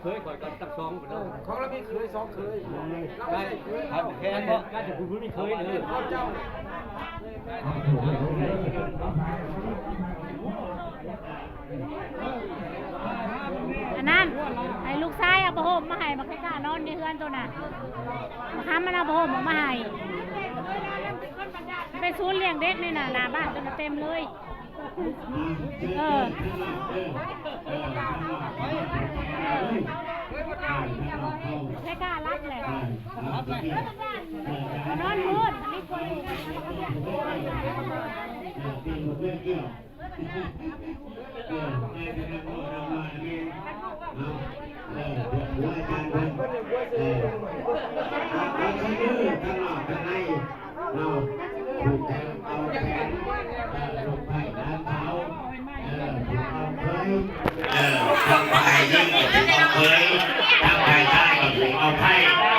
ເຄີຍຂ້ອຍກໍຕັ້ງສອງພຸ້ນແລ້ວ ເອີ ຂອງລາວມີເຄີຍສອງເຄີຍ ລາວບໍ່ໃຊ້ເຄີຍ ໃຫ້ແຂນເນາະ ການທີ່ຜູ້ບໍ່ມີເຄີຍເດີ ເຈົ້າ ອັນນັ້ນ ໃຫ້ລູກຊາຍເອົາຜ້າຫົ່ມມາໃຫ້ ບັກໄທກ້ານອນຢູ່ເຮືອນໂຕນະ ບັກຄຳມັນເອົາຜ້າຫົ່ມອອກມາໃຫ້ ໄປສູນລ້ຽງເດັກໃນໜ້າ ໜ້າບ້ານໂຕນະເຕັມເລີຍ. ເອີ ໃຜກ້າລັບແຫຼະ ນອນພຸ້ນ ເອີ ໃຫ້ໄປນັ່ງເວົ້ານຳມາແມ່ ເອົາ ເອີ ຜູ້ອາຈານເພິ່ນ ເອີ ເອົາ ເອົາໃສ່ມືທາງນອກທາງໃນ ເນາະ ຜູກແຂນ ເອົາແຂນ ເອີ ລູກໃພ້ຫຼານສາວ ເອີ ຜູກເອົາເຂີຍ ເອີ ທາງຝ່າຍຍິງກໍຜູກເອົາເຂີຍ ທາງຝ່າຍຊາຍກໍຜູກເອົາໄພ້ ເອີ ເອົາ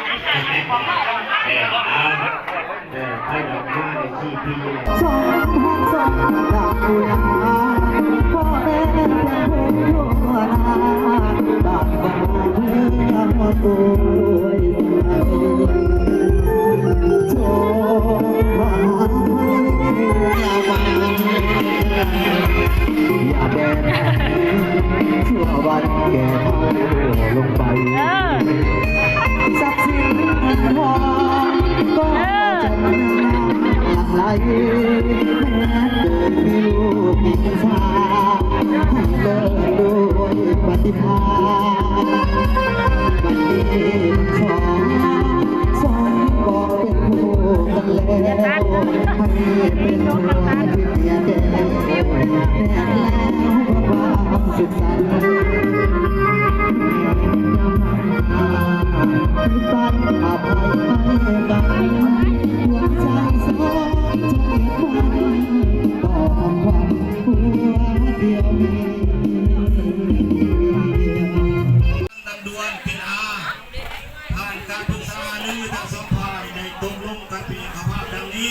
ເອີ ໃຜດອກມາໄດ້ສີ່ປີແລ້ວ ສອງພັນສອງ ດາບຜູ້ນາ ພໍ່ແມ່ເພື່ອນເພື່ອນທົ່ວໜ້າ ບ້ານຂອງເມືອງ ໂອ້ຍ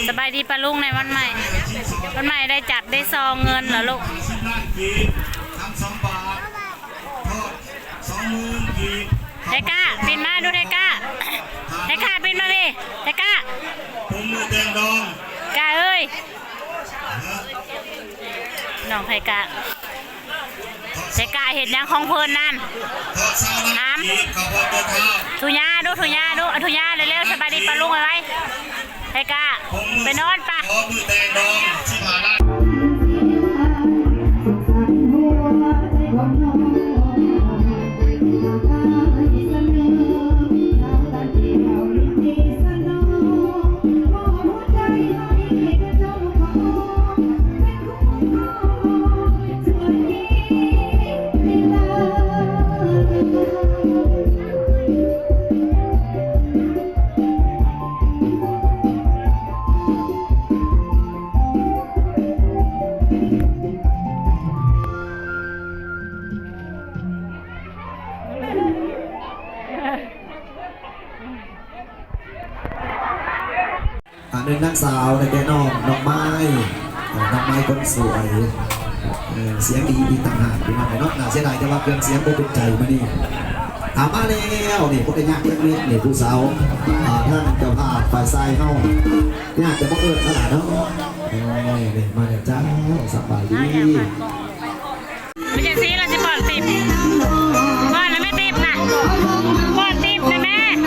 ສະບາຍດີປ້າລຸງໃນວັນໃໝ່ ວັນໃໝ່ໄດ້ຈັບໄດ້ຊອງເງິນເນາະລູກ ໄທກ້າ ປິ່ນມາດູໄທກ້າ ໄທກ້າ ປິ່ນມາພີ້ ໄທກ້າ ຜົມມືແຕ່ງດອງ ກ້າເອີຍ ນ້ອງໄທກ້າ ເຊກາເຮັດຫຍັງຂອງເພິ່ນນັ້ນ? ຫາມ ທຸຍາດູ ທຸຍາດູ ທຸຍາເລັວໆ ສະບາຍດີປ້າລຸງໄວໆ ເຊກາ ໄປນອນປະ. ອັນໜຶ່ງນາງສາວ ໄດ້ແກ່ນ້ອງ ນ້ອງໄມ້ ເອີ ນ້ອງໄມ້ຄົນສວຍ ເອີ ສຽງດີອີກຕ່າງຫາກ ພີ່ນ້ອງເນາະ. ໜ້າເສຍດາຍແຕ່ວ່າເຄື່ອງສຽງບໍ່ເປັນໃຈມື້ນີ້. ເອົາ ມາແລ້ວນີ້ ບໍ່ໄດ້ຍາກຈັກນິດນີ້ ຜູ້ສາວ ອ່າ ທາງເຈົ້າພາບຝ່າຍຊາຍເຮົາ ຍາກແຕ່ບໍ່ເອີ້ນເທົ່ານັ້ນເນາະ. ເອີ ນີ້ມາແລ້ວເຈົ້າ ສະບາຍດີ. ເປັນຈັ່ງຊີ້ລະຊິປ້ອນຕິບ ປ້ອນນະແມ່ຕິບນະ ປ້ອນຕິບນະແມ່ ນ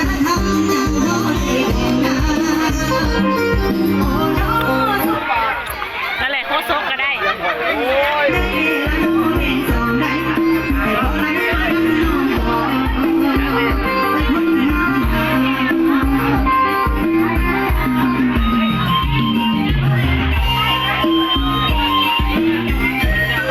ັ້ນແຫຼະ ໂຄສົກກໍໄດ້. ເ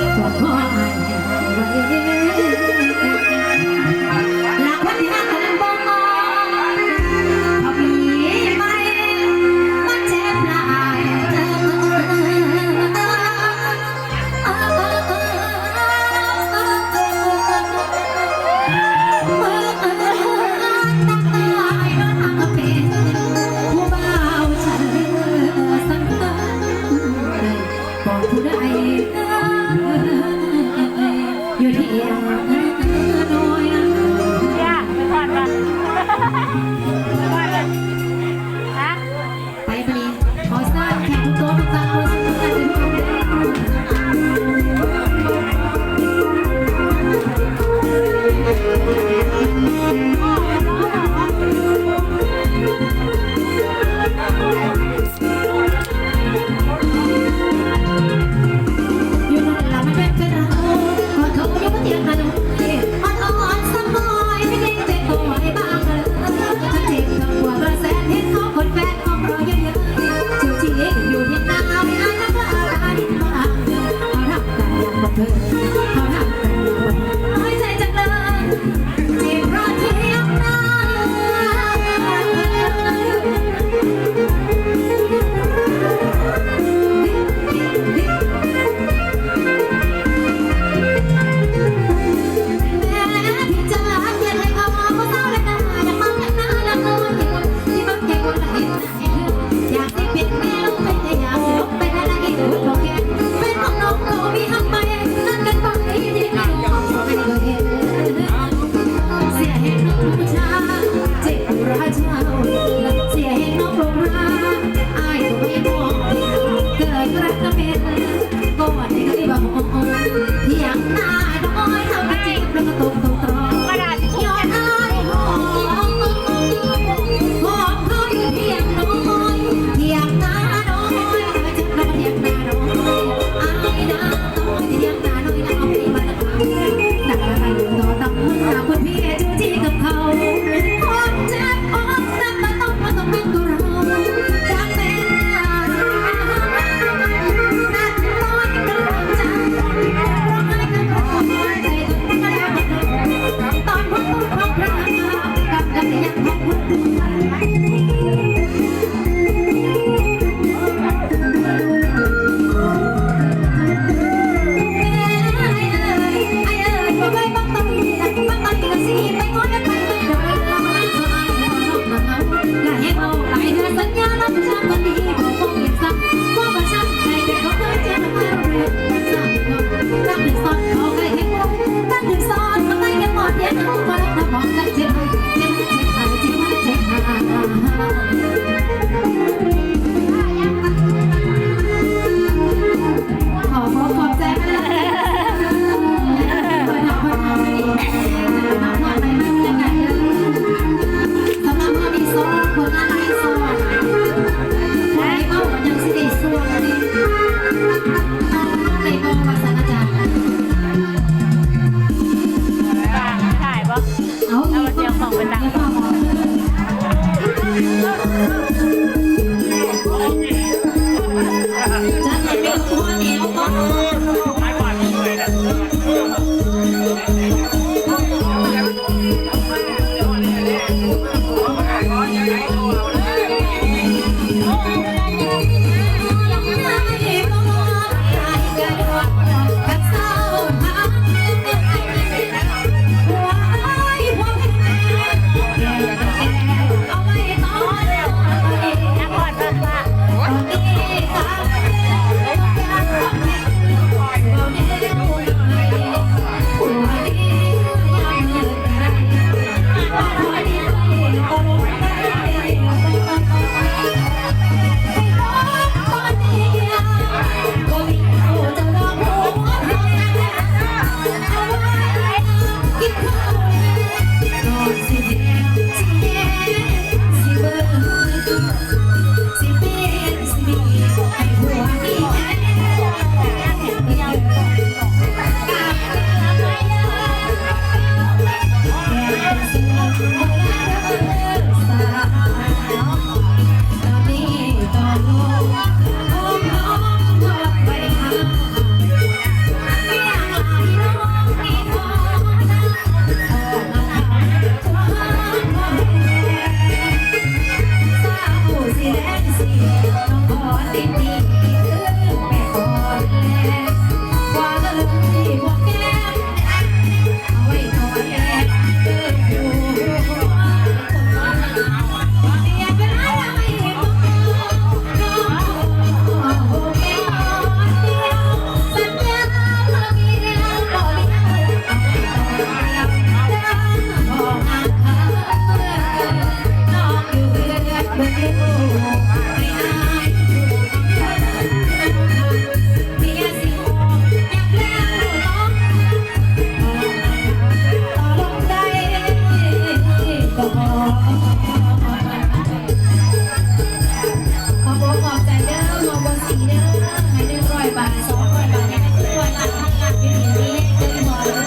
ໄປບາດນີ້ ຂໍເຊີນແຂກທຸກໂຕະທຸກທ່ານ ເດີ ຂອບອົກຂອບໃຈເດີ ໝໍບົວສີເດີ ໃຫ້ໜຶ່ງຮ້ອຍບາດ ສອງຮ້ອຍບາດ ໃຫ້ເປັນຮ້ອຍລ້ານ ພັນລ້ານ ຢູ່ດີມີແຮງເດີ ໝໍເດີ.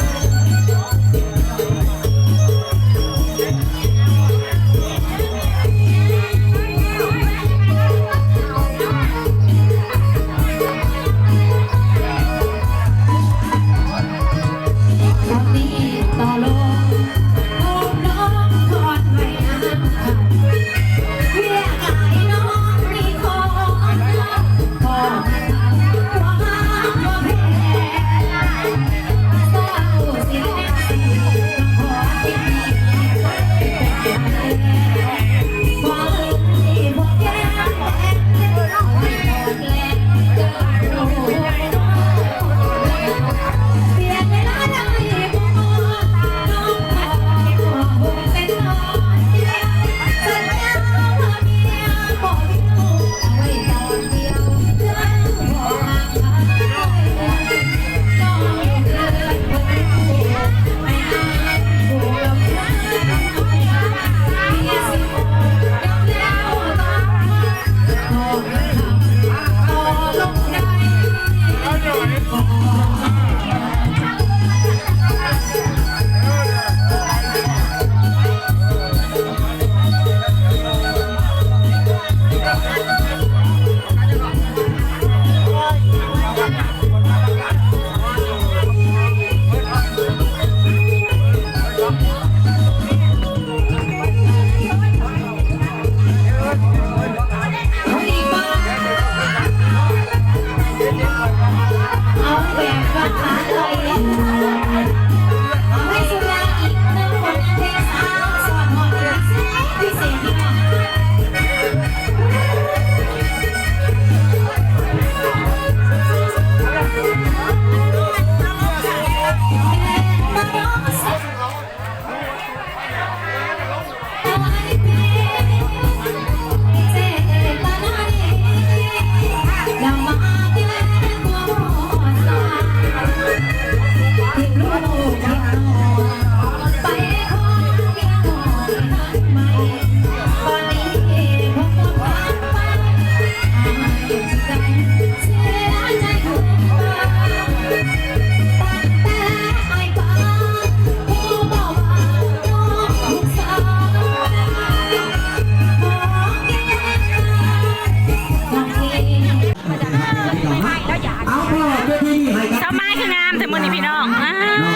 ສາວມາຍຄືງາມແທ້ມື້ນີ້ພີ່ນ້ອງ ອ້າວ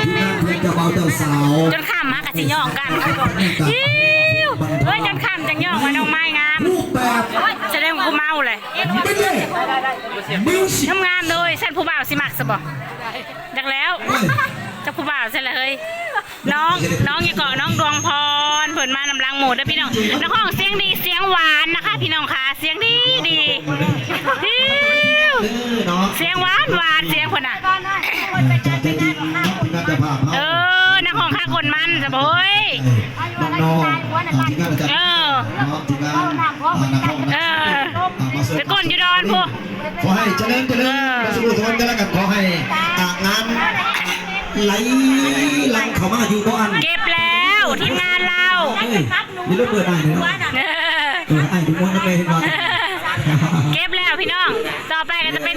ເຈົ້າບ່າວເຈົ້າສາວ ຈົນຄ່ຳມາກະຊິຍ້ອງກັນ ເອີຍ ຈົນຄ່ຳຈັ່ງຍ້ອງວ່ານ້ອງມາຍງາມ ສະແດງວ່າກູເມົາແຫຼະ ງາມໆເລີຍ ຊັ້ນຜູ້ບ່າວຊິມັກຊະບໍ່? ຈັກແລ້ວ ຈັກຜູ້ບ່າວຊັ້ນລະເຮີ້ຍ. ນ້ອງ ນ້ອງຫຍັງເກາະ ນ້ອງດວງພອນ ເພິ່ນມານຳຫຼັງໝູ່ເດີພີ່ນ້ອງ ນັກຮ້ອງສຽງດີສຽງຫວານນະຄະພີ່ນ້ອງຄະ ສຽງດີດີ ສຽງຫວານຫວານ ສຽງເພິ່ນນະ ເອີ ນັກຮ້ອງຄາກົ້ນມັນຊະບໍ່ເຮີ້ຍ ເອີ ເອີ ໄປກົ້ນຢູ່ດອນພຸ້ນ. ຂໍໃຫ້ຈະເລີນຈະເລີນ ເອີ ໄປສູ່ທຸກຄົນກັນລະກັນ ຂໍໃຫ້ ອ່າ ງານໄຫຼຫຼັງເຂົ້າມາຢູ່ບໍ່ອັນ ເກັບແລ້ວ ທີມງານລາວ ເອີ ມີລົດເປີດອ້າຍເນາະ ເອີ ອ້າຍທຸກຄົນນຳເລີຍເຫັນບໍ່ ເກັບແລ້ວພີ່ນ້ອງ ຕໍ່ໄປກະຈະເປັນ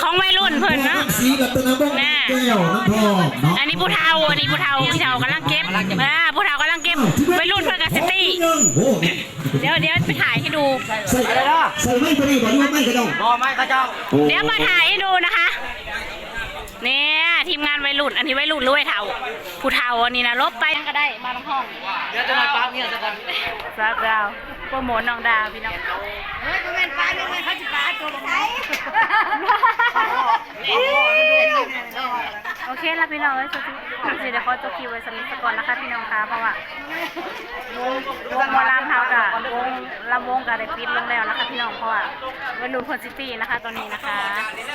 ຂອງໄວລຸ້ນເພິ່ນເນາະ ສີລັດຕະນະວົງ ແກ້ວນຳທອງເນາະ ອັນນີ້ຜູ້ເຖົ້າ ອັນນີ້ຜູ້ເຖົ້າ ຜູ້ເຖົ້າກຳລັງເກັບ ອ່າ ຜູ້ເຖົ້າກຳລັງເກັບ ໄວລຸ້ນເພິ່ນກະຊິຕີ ໂອ້ ດຽວ ດຽວໄປຖ່າຍໃຫ້ດູ ໃສ່ ໃສ່ໄມ້ຕົວນີ້ບໍ່ ຫຼືວ່າໄມ້ຂະເຈົ້າ ບໍ່ ໄມ້ຂະເຈົ້າ ດຽວມາຖ່າຍໃຫ້ດູນະຄະ ນີ້ທີມງານໄວລຸ້ນ ອັນນີ້ໄວລຸ້ນຫຼືໄວເຖົ້າ ຜູ້ເຖົ້າອັນນີ້ນະ ຫຼົບໄປກະໄດ້ ມານຳຫ້ອງ ດຽວຈະມາປາບເມຍຊະກ່ອນ ສາວດາວ ໂປຣໂມດນ້ອງດາວພີ່ນ້ອງ ເຮີ້ຍ ບໍ່ແມ່ນປາບເມຍ ເຂົາຊິປາບໂຕ ໂອເຄລະພີ່ນ້ອງເອີຍ ຊິໄດ້ຂໍຈົບຄລິບໄວ້ສ່ຳນີ້ສາກ່ອນນະຄະພີ່ນ້ອງຄະ ເພາະວ່າ ວົງ ວົງໝໍລຳເຮົາກະ ວົງລຳວົງກະໄດ້ປິດລົງແລ້ວນະຄະພີ່ນ້ອງ ເພາະວ່າໄວລຸ້ນເພິ່ນຊິຕີນະຄະ ຕອນນີ້ນະຄະ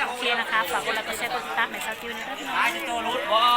ໂອເຄນະຄະ ຝາກກົດໄລກົດແຊກົດຕິດຕາມໃຫ້ສາວຕິວແດ່ເດີພີ່ນ້ອງ ໂຕຫຼຸດບໍ່?